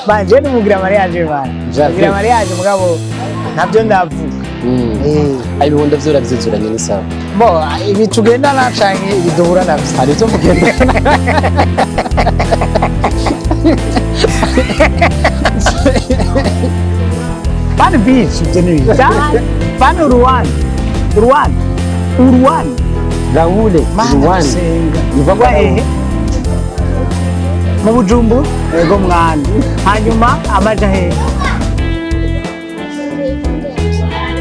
Banje nimugira mariage bana. Javi. Mugira mariage mugabo ntabyo ndavuga. Ibibondo vyo uravyuzuranye ni sawa. Bo ibi tugendana canke ibi duhura navyo. Hari ivyo mugendana. Fan beach ibyo ni ibiki? Fan Uruwani. Uruwani. Uruwani. Raoul Mana Ruwan gusenga. Iva kwa Wa hehe? Mu Bujumbura? Yego mwana. Hanyuma amaja hehe?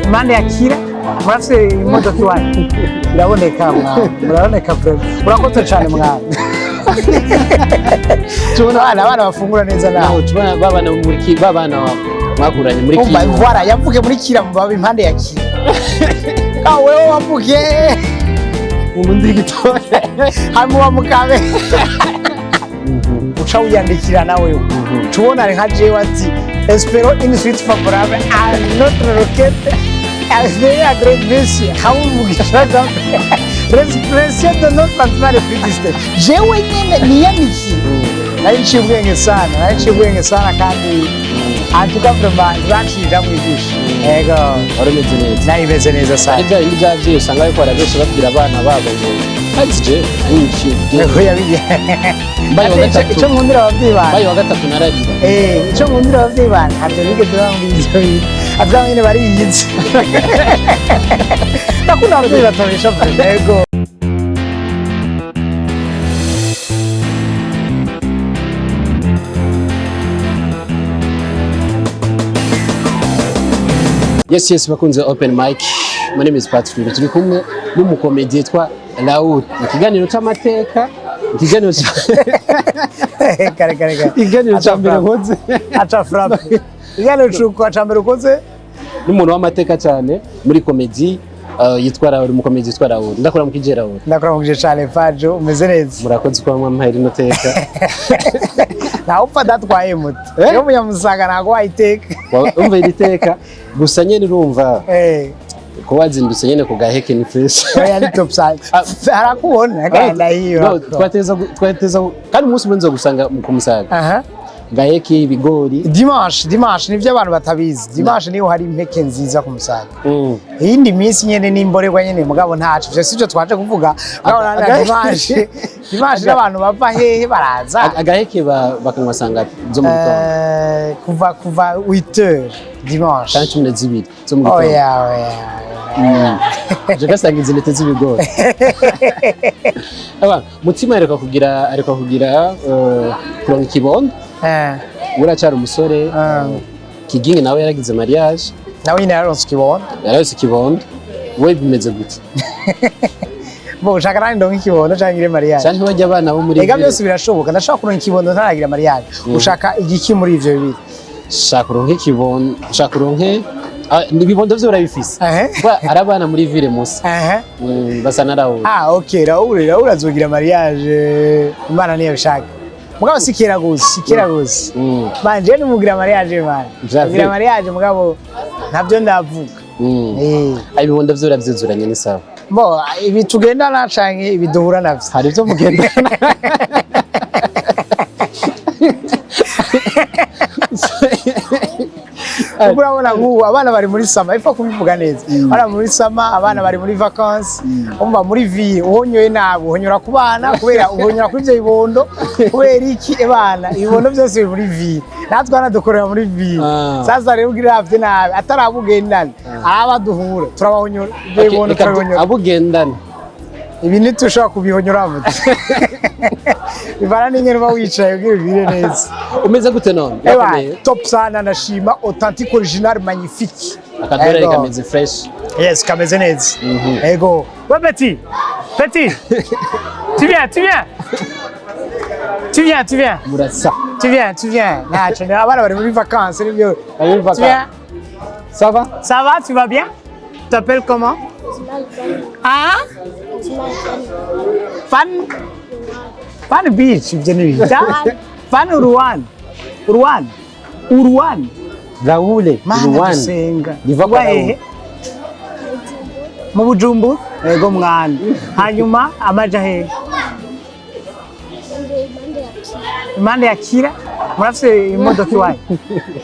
Impande ya Kira? Murafise imodoka iwanyu? Biraboneka mwana. Muraboneka vraiment. Urakoze cane mwana. Tubona Abana bafungura neza nawe. naho tubona babana muri ki babana mwakuranye muri Umva ki voilà yavuke muri Kira mubaba impande ya Kira. Ah wewe wavuke mu ndi gitore. hanyuma mukabe uca wiyandikira nawe tubona nka jewe ati espero une suite favorable à notre requête avec un grand monsieur hamuvugisha l'expression de notre sentiment le plus distinct jewe nyene niyandikiye nari nciye ubwenge sana, nari nciye ubwenge sana kandi en tout cas vraiment ntibancira mwigisha yego. Wari umeze neza. Nari meze neza sana. Ari bya bindi by'ababyeyi usanga bariko barabesha babwira abana babo ngo ati je niciye Yego yabiye. Mbaye wa gatatu. Icyo nkundira ababyeyi banje. Mbaye wa gatatu nararira. Icyo nkundira ababyeyi banje ntabyo bigeze bambwira ibyo bintu. Ababyeyi nyine bariyizi. Ndakunda ababyeyi batabesha vraiment. Yego. Yes, yes, bakunze open mic. My name is Patrick. Turi kumwe n'umukomedi yitwa Raoul. Ikiganiro c'amateka, ikiganiro Kare kare kare. Ikiganiro ca mbere nkoze. Aca frappe. Ikiganiro c'uko ca mbere ukoze. N'umuntu w'amateka cyane muri komedi yitwa Raoul, umukomedi yitwa Raoul. Ndakora mu kije Raoul. Ndakuramukije cane Fajo, umeze neza. Murakoze kuba mwampaye rino teka. Ntawe upfa adatwaye moto. Eh? Iyo munyamusaga ntabwo wayiteka. Umva iri teka gusa nyene urumva ko wazindutse nyene ku gaheke ni fresh. Oya ni top sana. Harakubona kandi hiyo. No, twateza kandi umunsi umwe nza gusanga ku Musaga. Aha. Gaheke ibigori. Dimanche, dimanche nivyo abantu batabizi. Dimanche niho hari impeke nziza ku Musaga. Iyindi minsi nyene n'imborerwa nyene mugabo ntaco. Ivyo sivyo twaje kuvuga. Mugabo na dimanche, dimanche n'abantu bava hehe baraza. Agaheke bakanywa sanga zo mu gitondo. Kuva 8h dimanche. Canke 12 zo mu gitondo. Oya oya. Je gasanga izi ntete z'ibigori. Aba mutima areka kugira kuronka ikibondo. Uracyari umusore. Kigingi nawe yaragize mariage. Nawe nyine yararonse ikibondo. Yararonse ikibondo. We bimeze gute? Bo ushaka nani ndonke ikibondo canke ngire mariage? Canke bajya abana bo muri Ega byose birashoboka. Ndashaka kuronka ikibondo ntaragira mariage. Ushaka igiki muri ivyo bibiri? Shaka uronke ikibondo, shaka uronke ibibondo vyo urabifise. Kuba ari abana muri ville musa. Basa na Raoul. Ah, okay, Raoul azogira mariage. Imana niyo bishaka. Mugabo si kera gose, si kera gose. Banje nimugira mariage man. Javi. Mugira mariage mugabo ntabyo ndavuga. Ibibondo vyo uravyuzuranye ni sawa. Bo ibi tugendana canke ibi duhura navyo. Hari ivyo mugendana. Kuko urabona nk'ubu abana bari muri summer, ipfa kubivuga neza. Abana muri summer, abana bari muri vacances, umva muri ville uhonyoye nabi, uhonyora ku bana kubera uhonyora kuri ivyo bibondo, kubera iki ebana, ibibondo byose biri muri ville. Natwe hano dukorera muri ville. Sasa rero ugira ravye nabi, atarabugendana, araba duhura, turabahonyora, ivyo bibondo turabihonyora. Abugendana. Ibi ntitushobora kubihonyora muti. Bivana n'ingene uba wicaye kugira ubibire neza. Umeze gute none? Ewa, Urakomeye? top sana ndashima, authentique original magnifique. Akadorari Ego. kameze fresh. Yes, kameze neza. Ego. Ouais, petit. Petit. Tu viens, tu viens. Tu viens, tu viens. Murasa. Tu viens, tu viens. Ntaco, abana bari muri vacances nibyo. Bari muri Tu vacances. viens. Ça va? Ça va, tu vas bien? Tu t'appelles comment? Ah? Fan Fan Beach, ibyo ni ibiki? Fan Uruwan. Uruwan. Uruwan. Raoul Mana Ruwan. gusenga. Riva kwa Wa hehe? Raoul. Mu Bujumbura? Yego mwana. Hanyuma amaja hehe? Impande ya Kira murafise imodoka iwanyu,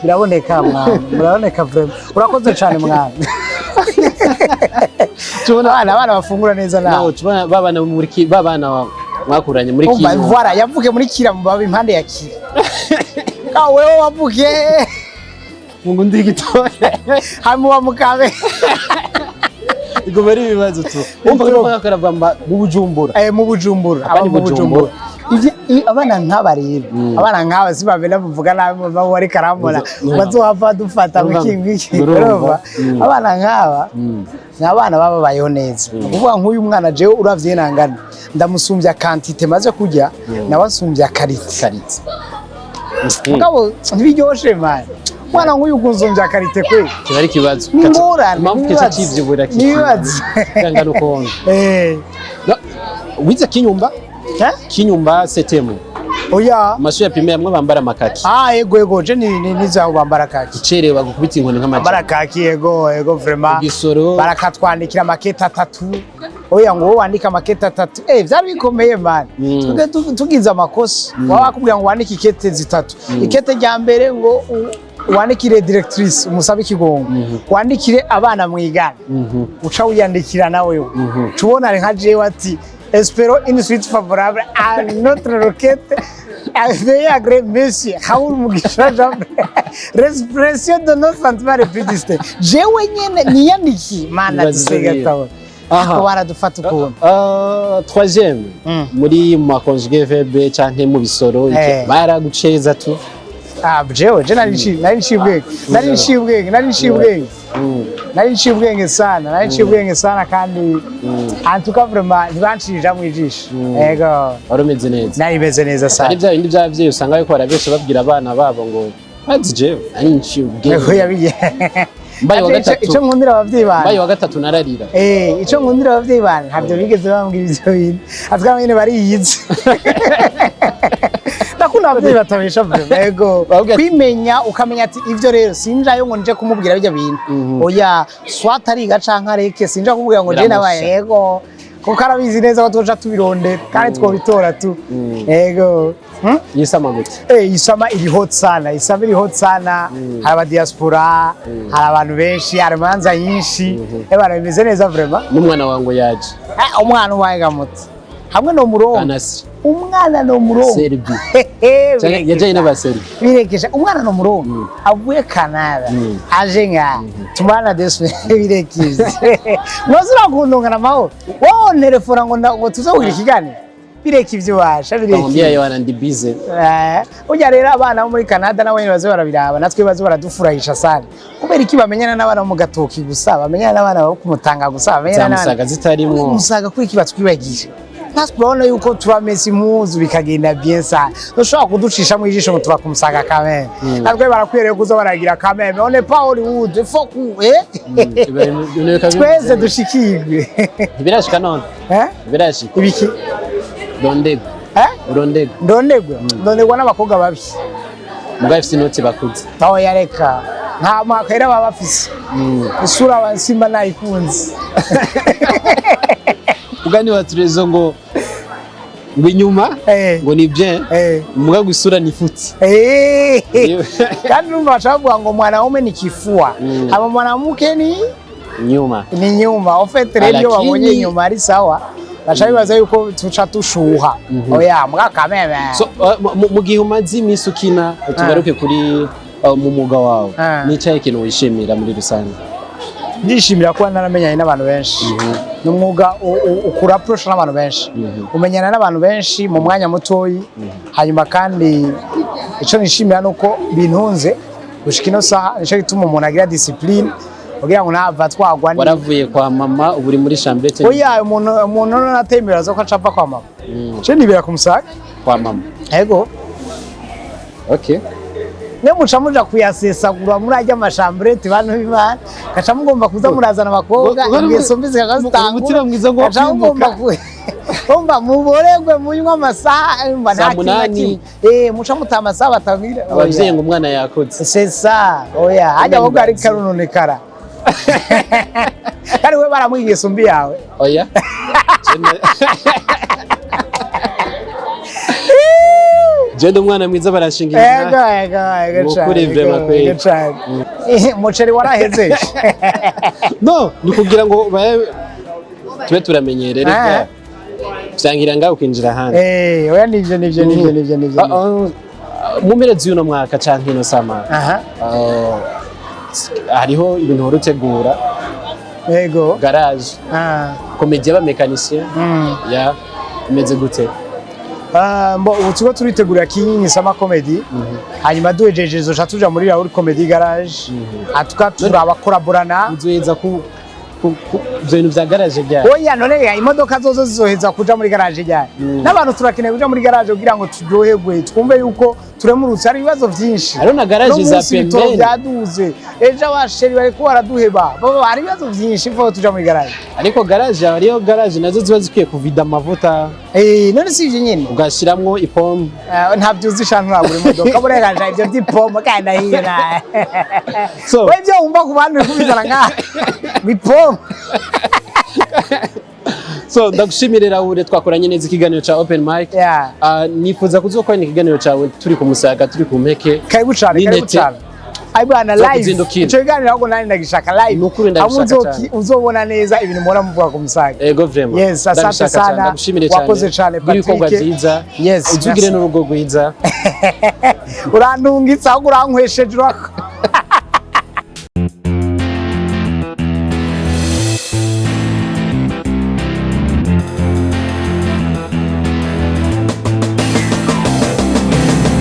biraboneka mwana, muraboneka vraiment. Urakoze cane mwana. Tubona Abana bafungura neza nawe. Nawe tubona babana muri babana mwakuranye muri Umva, Kino. Voilà, yavuke muri Kira, mu impande ya Kira. Ka wewe wavuke Ngo ndi gitoya. Hamwe wa mukabe. Igoma ari ibibazo tu. Umva ko bakarava mu Bujumbura. Mu Bujumbura. Abandi Aba mu Bujumbura. Abana nk'aba rero, abana nk'aba si babena bavuga nabi baba bari karambona bazohava dufata Urumva. wiki wiki. Urumva. Urumva, abana nk'aba ni abana baba babayeho neza. Ni ukuvuga nk'uyu mwana jewe uravye nangana, ndamusumbya quantité maze kurya, nawe asumbya qualité. Qualité. Mugabo ntibiryoshe man, umwana nk'uyu kunsumbya qualité kwe. Kiba ari ikibazo. Ni ingorane. Impamvu kica kivyibura. Nibibazo. Kangana ukonje. Wize Kinyumba? Eh? Kinyumba septième? Oya. Amashuri ya primaire amwe bambara amakaki. Ah, ego, je ni nizaho bambara kaki. Ucerewe bagukubita inkoni Bambara nk'amajana. kaki, ego vraiment. Igisoro. Barakatwandikira amakete atatu. Oya, ngo wowe wandike amakete atatu, vyari bikomeye man. Twebwe tugize amakosa, baba bakubwira ngo wandike ikete zitatu. Ikete rya mbere ngo wandikire directrice umusabe ikigongo, wandikire abana mwigana, uca wiyandikira nawe. Tubona nka jewe ati: "Espérons une suite favorable à notre requête. Veuillez agréer monsieur Raoul Mugisha Jean, l'expression de nos sentiments les plus distincts." Jewe nyene niyandikiye mana. Ibibazo Dusiga biriya. tabona Aha. ko baradufata ukuntu. Troisième, muri ma conjugué verbe canke mu bisoro, baraguceza tu? Ah, jewe je nari nciye ubwenge, nari nciye ubwenge, nari nciye ubwenge. Nari nciye ubwenge sana, nari nciye ubwenge sana kandi en tout cas vraiment ntibancirira mu ijisho, ego. Wari umeze neza. Nari meze neza Hari sana. bya bindi by'abavyeyi usanga bariko barabesha babwira abana babo ngo bazi jewe nari nciye Ego. ubwenge. Yabiye. Mbaye wa gatatu. Ico nkundira abavyeyi Mbaye banje wa gatatu nararira. Ico nkundira abavyeyi banje, ntabyo bigeze bambwira ivyo bintu, atwa nyene bariyizi. Ndakunda abavyeyi batabesha vraiment, ego. Bavuga ati- Kwimenya, ukamenya ati ivyo rero sinjayo ngo nje kumubwira bijya bintu. Oya, soit ariga canke areke, sinja kumubwira ngo je Biramusha. nabaye, ego, kuko arabizi neza ko twoca tubirondera kandi twobitora tu, ego. Yisama gute? Isama iri hot sana, isama iri hot sana. Hari aba diaspora, hari abantu benshi, hari imanza nyinshi. Bana bimeze neza vraiment. N'umwana wawe ngo yaje? Umwana uwaye gamuto hamwe no murongo. Anasi. Umwana no murongo. Serbi. Yajanye n'abaserbi. Birekesha, umwana no murongo avuye Canada aje nka tumana deswe birekije mwazura kundongana amahoro, wowe telefona ngo ngo tuze kugira ikiganiro, bireka ivyo basha bireka. Bamubwira Yohana ndi busy. Burya rero abana bo muri Canada nabo nyene baze barabiraba, natwe baze baradufurahisha sana. Kubera iki bamenyana n'abana bo mu Gatoki gusa, bamenyana n'abana bo kumutanga gusa, bamenyana Za n'abana Musaga zitarimwo. Musaga, kuri iki batwibagira? Natwe urabona yuko turamesa impuzu bikagenda bien sana, ntushobora kuducisha mu ijisho ngo tuba kumusaga kameme. Natwe barakwiye rero kuza baragira kameme, on est pas Hollywood, faut ku twese dushikirwe. Ntibirashika none? Eh? Ntibirashika? Ibiki? Rondego. Eh? Rondego. Ndondegwa, ndondegwa n'abakobwa babi. Mugabo ifite inoti bakuze. Aho yareka nta makahera baba bafise, isura bansimba nayikunze. Ugani wa Trezo ngo inyuma ngo ni bien, mugabo isura ni futi. Kandi numva baca bavuga ngo mwanaume ni kifua, hama mwanamke ni nyuma. Ni nyuma. En fait rero iyo Lakini- babonye inyuma ari sawa, baca bibaza yuko tuca tushuha. Oya, mbwa kameme. So mu gihe umaze iminsi ukina, tugaruke kuri mu mwuga wawe, nicaye ikintu wishimira muri rusange? Ndishimira kuba naramenyanye n'abantu benshi. Ni umwuga ukura approach n'abantu benshi, umenyana n'abantu benshi mu mwanya mutoyi. Hanyuma kandi ico nishimira nuko bintunze gushika ino saha. Nico gituma umuntu agira discipline kugira ngo ntava twagwa ni Waravuye kwa mama, ubu uri muri chambrette? Oya, umuntu none atembera zo ko acapa kwa mama. Je nibera ku Musaga. Kwa mama? Ego. Okay. Niyo muca muja kuyasesagura muri ajya ama chambrette, bantu b'Imana, gaca mugomba kuza murazana abakobwa ingeso mbi zikazitangura. Umutima mwiza ngo Gaca mugomba wakwimuka. Umva, muboregwe munywa amasaha, umva, nta Saa kintu na munani. kimwe. Muca mutaha amasaha batabwira. Abavyeyi ngo umwana yakoze. C'est ça. Oya, hajya ahubwo ari karunonekara kandi we baramuha ingeso mbi yawe. Oya. Je ndi umwana mwiza, baranshingira. Ego. Ni Cane. ukuri vraiment ego, kweli. Ego cane. Umuceri waraheze. No, ni ukugira ngo babe tube turamenyerere. Vyangira ngaho ukinjira ahandi. Oya, nivyo. Ah, ah, mu mpera z'uno mwaka canke ino sama, hariho ibintu uhora utegura, garage, comédie y'abamécanicien, ya imeze gute? Ah, mbo ubu turiko turitegura Kinyinya Summer Comedy, hanyuma duhejeje zoca tuja muri Raoul Comedy Garage, atuka turabakolaborana. Uzoheza ku ivyo bintu vya garage ryari? Oya, none ya imodoka zozo zizoheza kuja muri garage ryari? N'abantu turakeneye kuja muri garage kugira ngo turyoherwe, twumve yuko turemurutse. Hari ibibazo vyinshi. Hariho na garage Uno za munsi ibitoro pembeni. vyaduze, ejo abasheri bariko baraduheba. Baba, hari ibibazo vyinshi, faut tuja muri garage. Ariko garage hariyo garage nazo ziba zikwiye kuvida amavuta. None si ivyo nyene? Ugashiramwo ipombo. Ntabyo uzi sha, nturagura imodoka burengaje ivyo vy'ipombo kandi ahiye na So we ibyo wumva ku bandi uri kubizana ngaha ngo ipombo. So ndagushimire Raoul, twakoranye neza ikiganiro ca open mic. Nifuza kuzokorana ikiganiro cawe turi ku Musaga, turi ku Mpeke. Karibu cane, karibu N'intete. cane. Ai bwana, Zo live. kuzindukira. Ico kiganiro ahubwo nani ndagishaka live. Ni ukuri ndabishaka Hamwe cane. uzobona neza ibintu muhora muvuga ku Musaga. Ego, vraiment. Yes, asante Ndabishaka sana. cane, ndagushimire cane. Wakoze cane, Gira ibikorwa Patrick. vyiza. Yes, Uzugire merci. n'urugo rwiza. Urantungitse ahubwo, urankwesheje.